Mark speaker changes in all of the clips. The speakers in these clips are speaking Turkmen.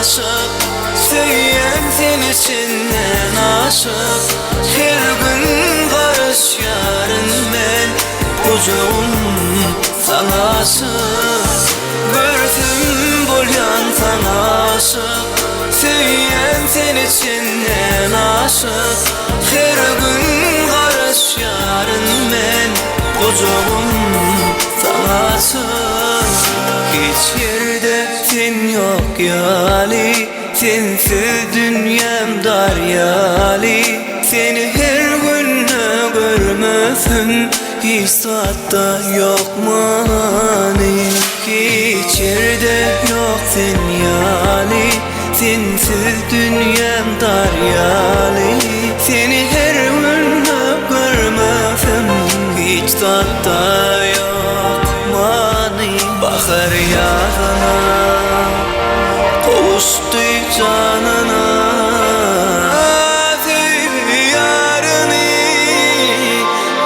Speaker 1: aşyk Söýýän seni çenden aşyk Her gün garaşýaryn men Gujagym saňa açyk Görsem bolýan saňa aşyk Söýýän seni çenden aşyk Her gün garaşýaryn men Gujagym saňa açyk Hiç ýerde sen ýok ýaly Sensiz dünýäm dar ýaly Seni her günde görmesem Hiç zatda ýok many Hiç ýerde ýok sen ýaly Sensiz dünýäm dar ýaly Seni her günde görmesem Hiç zatda ýok many Bahar ýazyna gowuşdy janyna Söýgi ýaryny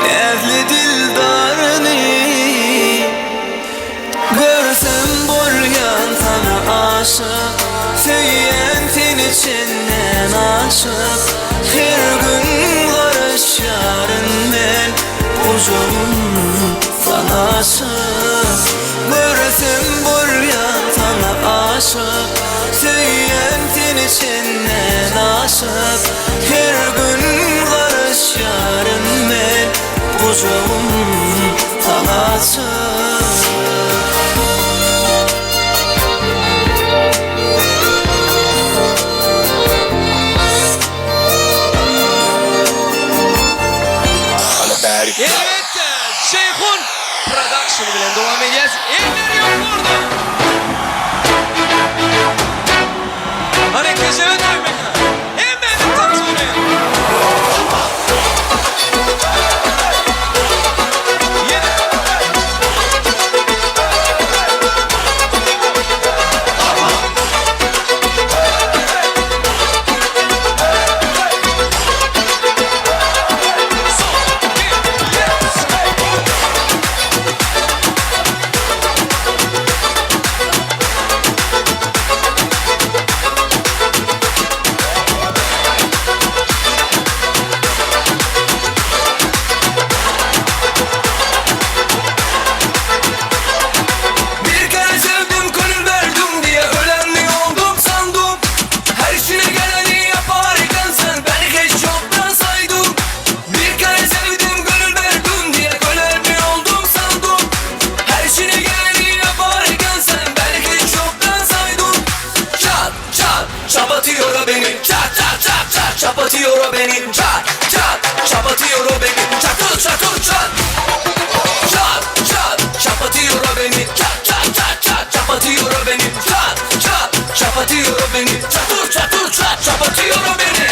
Speaker 1: näzli dildaryny Görsem bolýan saňa aşyk Söýýän seni çenden aşyk Her gün garaşýaryn men Gujagym saňa açyk Görsem bolýan saňa aşyk Söýýän seni çenden aşyk Her gün garaşýaryn men Gujagym saňa açyk.
Speaker 2: Elbetde, Jeýhun Production bilen dowam edýäs. Eller ýokarda! Hany kejebe toýmeka. Hemmämiz tans bolýar. Ýene.
Speaker 1: Bir kere sevdim gönül verdim diye ölenli oldum sandım Her işine geleni yapar iken sen beni hiç yoktan saydın Bir kere sevdim gönül verdim diye ölenli oldum sandım Her işine geleni yapar iken sen beni hiç yoktan saydın Çat çat çapatıyor o beni Çat çat çat çat çapatıyor o beni Çat çat çapatıyor o beni Çatır çatır çat Çat çat çapatıyor o beni Çat çat çat çat çapatıyor o beni Çat çat çapatıyor o beni Çatır çatır çat çapatıyor o beni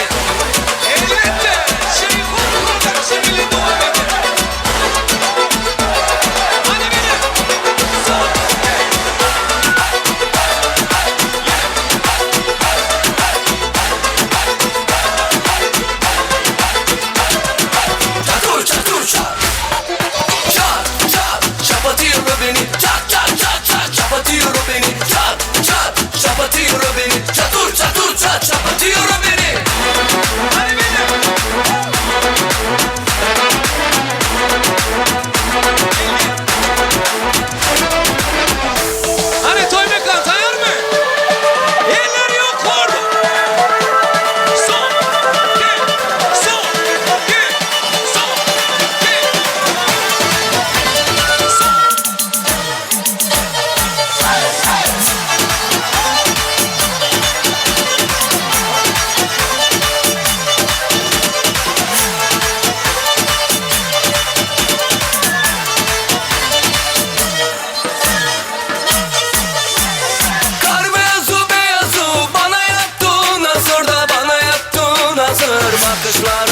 Speaker 2: Elbetde, Jeýhun Production bilen dowam edýär. Hany bile. Son, hey.
Speaker 1: Çatır çatır çat Çat çat çapatıyor o beni Çat çat çat çat çapatıyor o beni Çat çat çapatıyor o beni Çatır çatır çat çapatıyor o beni
Speaker 2: Hany bile. Hany Toýmekan taýýarmy? Eller ýokarda. Son, iki, son, iki, son, iki. Son.
Speaker 1: Kar beyazı beyazı bana yaptın hazır da bana yaptın hazır Bakışlar.